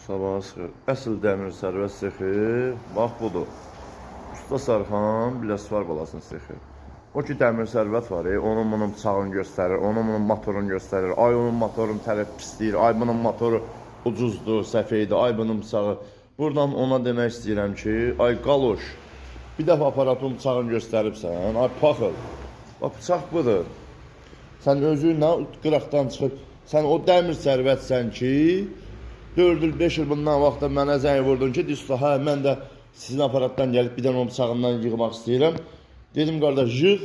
Sabahınız xeyir. Əsl dəmir sərvət sexi bax budur. Usta Sərxan Biləsuvar balasının sexi. O ki dəmir sərvət var, onun bunun bıçağını göstərir, onun bunun motorunu göstərir. Ay onun motorunu tərəf pisləyir, ay bunun motoru ucuzdur, səfeydir, ay bunun bıçağı. Buradan ona demək istəyirəm ki, ay qaloş, bir dəfə aparatın bıçağını göstəribsən, ay paxıl. Bax bıçaq budur. Sən özün nə qıraqdan çıxıb, sən o dəmir sərvətsən ki, 4 il, 5 il bundan vaxtda mənə zəng vurdun ki, usta, hə, mən də sizin aparatdan gəlib bir dənə o bıçağından yığmaq istəyirəm. Dedim qardaş, yığ,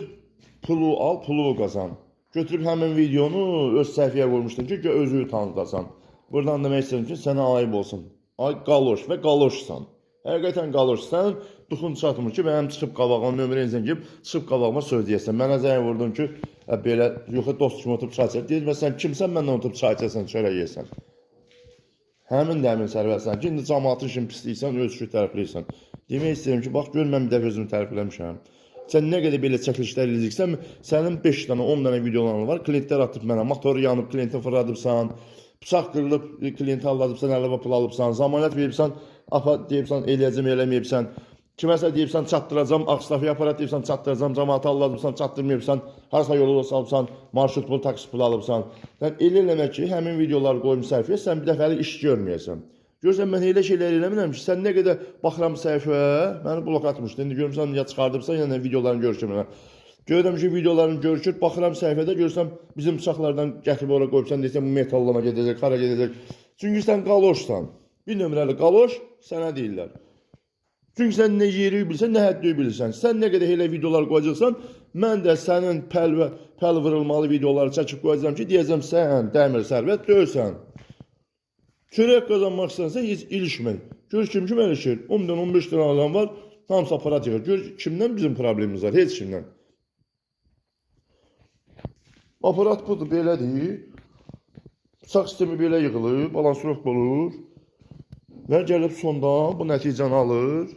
pulu al, pulu qazan. Götürüb həmin videonu öz səhifəyə qoymuşdun ki, özünü tanıdasan. Buradan demək istəyirəm ki, sənə ayıb olsun. Ay qaloş və qaloşsan. Həqiqətən qaloşsan, duxun çatmır ki, mənim çıxıb qabağıma nömrə insan gəlib, çıxıb qabağıma söz deyəsən. Mənə zəng vurdun ki, belə yox dost kimi oturub çay içək. Dedim, sən kimsən, mənlə oturub çay içəsən, çörək yeyəsən. Həmin dəmir sərvətsən ki, indi cəmaatın işini pisləyirsən, öz işini tərifləyirsən. Demək istəyirəm ki, bax gör mən bir dəfə özümü tərifləmişəm. Sən nə qədər belə çəkilişlər eləyəcəksən, sənin 5 dənə, 10 dənə videoların var. Klientlər atıb mənə, motoru yanıb, klienti fırladıbsan, bıçaq qırılıb, klienti aldadıbsan, əlavə pul alıbsan, zamanət veribsən, apa deyibsən, eləyəcəm, eləməyibsən. Kiməsə deyibsən, çatdıracam, Ağstafiya aparat deyibsən, çatdıracam, cəmaatı aldadıbsan, çatdırmayıbsan, harasa yolu salıbsan, marşrut pulu, taksi pulu alıbsan. Sən elə eləmə ki, həmin videoları qoyum səhifəyə, sən bir dəfəlik iş görməyəsən. Görürsən, mən elə şeylər eləmirəm ki, sən nə qədər baxıram səhifəyə, məni blok atmışdı. İndi görürsən, ya çıxardıbsan, ya nə videolarını görüşürəm. Görürəm ki, videolarını görüşür, baxıram səhifədə, görürsən bizim bıçaqlardan gətirib ora qoyubsan, deyirsən bu metallama gedəcək, hara gedəcək. Çünki sən qaloşsan. Bir nömrəli qaloş sənə deyirlər. Çünki sən nə yeri bilirsən, nə həddi bilirsən. Sən nə qədər elə videolar qoyacaqsan, mən də sənin pəl və pəl vurulmalı videoları çəkib qoyacağam ki, deyəcəm sən dəmir sərvət deyilsən. Çörək qazanmaq istəyirsən heç ilişmə. Gör kim kim ilişir. 10 dənə, 15 dənə adam var, hamısı aparat yığır. Gör kimdən bizim problemimiz var? Heç kimdən. Aparat budur, belədir. Bıçaq sistemi belə yığılır, balansirov olur. Və gəlib sonda bu nəticəni alır.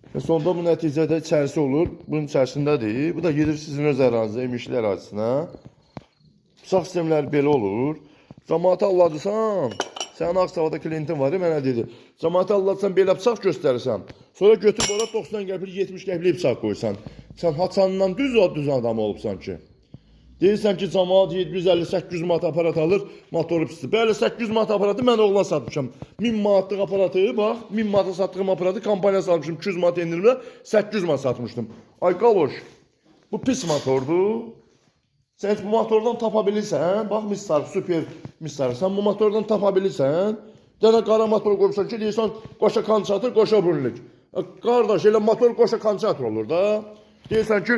Və sonda bu nəticədə içərisi olur. Bunun içərisindədir. Bu da gedir sizin öz ərazinizə, emişli ərazisinə. Bıçaq sistemləri belə olur. Cəmaatı aldadısan, sənin Ağstavada klientin var, mənə dedi. Cəmaatı aldatsan belə bıçaq göstərirsən. Sonra götürüb ora 90 qəpik, 70 qəpiklik bıçaq qoysan. Sən haçandan düz adam olubsan ki. Deyirsən ki, cəmaat 750-800 manat aparat alır, motoru pisdir. Bəli, 800 manat aparatı mən oğlan satmışam. 1000 manatlıq aparatı, bax, 1000 manata satdığım aparatı kampaniya salmışım, 200 manat endirimlə 800 manat satmışdım. Ay qaloş, bu pis motordur. Sən heç bu motordan tapa bilirsən, bax Mistar, super Mistar, sən bu motordan tapa bilirsən. Dənə qara motor qoyursan ki, deyirsən qoşa konçatır, qoşa burunluk. Qardaş, elə motor qoşa konçatır olur da. Deyirsən ki,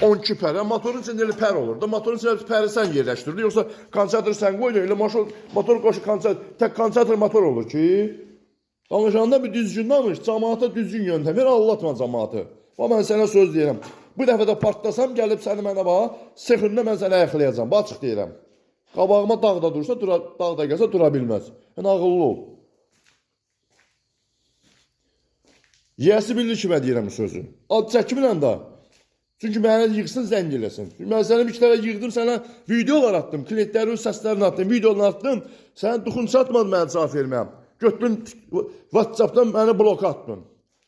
12 pər, motorun içində elə pər olur da. Motorun içində pəri sən yerləşdirdin, yoxsa konçatır sən qoydun, elə motor qoşa konçatır, tək konçatır motor olur ki. Danışanda bir düzgün danış, camaata düzgün yöntəm ver, aldatma camaatı. Bax, mən sənə söz deyirəm. Bu dəfə də partlasam, gəlib səni mənə bax, sexində mən səni ayaqlayacam. Bax, açıq deyirəm. Qabağıma dağda dursa, dağda gəlsə dura bilməz. Yəni, ağıllı ol. Yiyəsi bilir ki, mən deyirəm bu sözü. Ad çəkmirəm da. Çünki mənə yığsın, zəng eləsin. Çünki mən sənə bir iki dənə yığdım, sənə videolar atdım, klientlərin səslərini atdım, videolarını atdım. Sənə duxun çatmadı mənə cavab verməyəm. Götürdün WhatsApp-dan məni blok atdın.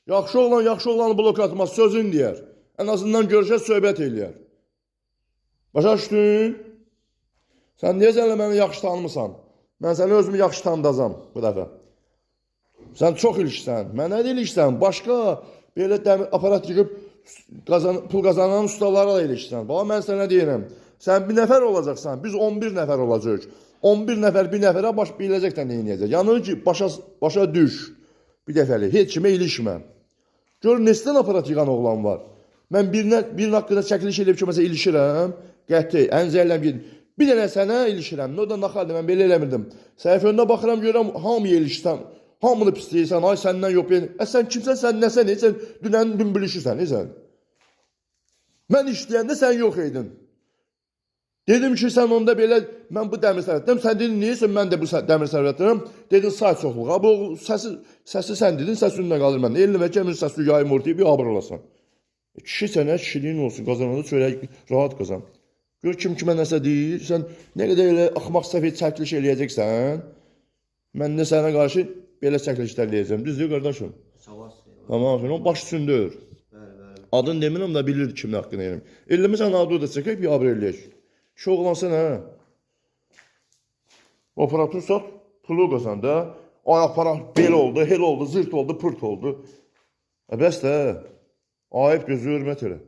Yaxşı oğlan, yaxşı oğlanı blok atmaz, sözün deyər. Ən azından görüşər, söhbət eləyər. Başa düşdün? Sən deyəsən elə məni yaxşı tanımısan. Mən səni özümü yaxşı tanıdacam bu dəfə. Sən çox ilişsən. Mənə də ilişsən. Başqa belə dəmir aparat yığıb pul qazanan ustalara da ilişsən. Baba mən sənə deyirəm. Sən bir nəfər olacaqsan. Biz 11 nəfər olacağıq. 11 nəfər bir nəfərə baş biləcək də nə eləyəcək. Yəni ki, başa düş. Bir dəfəlik. Heç kimə ilişmə. Gör neçədən aparat yığan oğlan var. Mən birinin haqqında çəkiliş eləyib ki, məsələn ilişirəm. Qəti, ən zəlləm gedin. Bir dənə sənə ilişirəm. O da naxaldır, mən belə eləmirdim. Səhifə önünə baxıram, görürəm hamıya ilişsən. Hamını pisləyirsən, ay səndən yox. Sən kimsən, sən nəsən, sən dünənin dün bilişirsən, sən. Mən işləyəndə sən yox idin. Dedim ki, sən onda belə, mən bu dəmir sərvətdəyəm. Sən dedin, niyəsə mən də bu dəmir sərvətdəyəm. Dedin, say çoxluq. Ha, bu səsi sən dedin, səs önünə qalır məndə. Elini və kəmin səsi yayım ortaya bir abır olasan. Kişi sənə kişiliyin olsun, qazananda çörək rahat qazan. Gör kim kimə nəsə deyir, sən nə qədər elə axmaq səfir çəkiliş eləyəcəksən. Mən də sənə qarşı belə çəkilişlər eləyəcəm. Düzdür qardaşım? Savaş. Tamam, o baş üstündür. Bəli, bəli. Adını demirəm də bilir kimin haqqını eləyim. Eləməsən adı da çəkək bir abır eləyək. Kişi oğlan sən hə. Operator sat, pulu qazan da. Ay aparat bel oldu, hel oldu, zırt oldu, pırt oldu. E bəs də. Ayıb gözü hörmət elə.